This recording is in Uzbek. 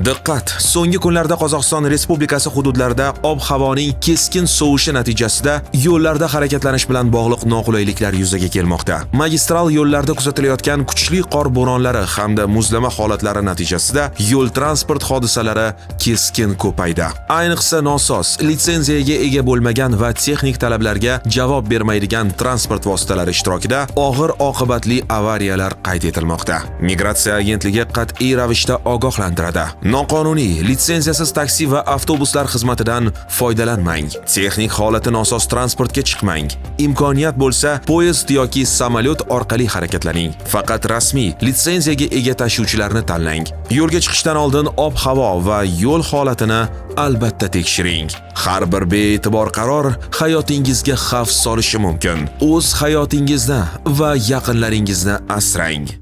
Diqqat! So'nggi kunlarda Qozog'iston Respublikasi hududlarida ob-havoning keskin sovishi natijasida yo'llarda harakatlanish bilan bog'liq noqulayliklar yuzaga kelmoqda. Magistral yo'llarda kuzatilayotgan kuchli qor bo'ronlari hamda muzlama holatlari natijasida yo'l transport hodisalari keskin ko'paydi. Ayniqsa nosoz, litsenziyaga ega bo'lmagan va texnik talablarga javob bermaydigan transport vositalari ishtirokida og'ir oqibatli avariyalar qayd etilmoqda. Migratsiya agentligi qat'iy ravishda ogohlantiradi. Noqonuniy, litsenziyasiz taksi va avtobuslar xizmatidan foydalanmang. Texnik holati nosoz transportga chiqmang. Imkoniyat bo'lsa, poyezd yoki samolyot orqali harakatlaning. Faqat rasmiy, litsenziyaga ega tashuvchilarni tanlang. Yo'lga chiqishdan oldin ob-havo va yo'l holatini albatta tekshiring. Har bir bee'tibor qaror hayotingizga xavf solishi mumkin. O'z hayotingizni va yaqinlaringizni asrang.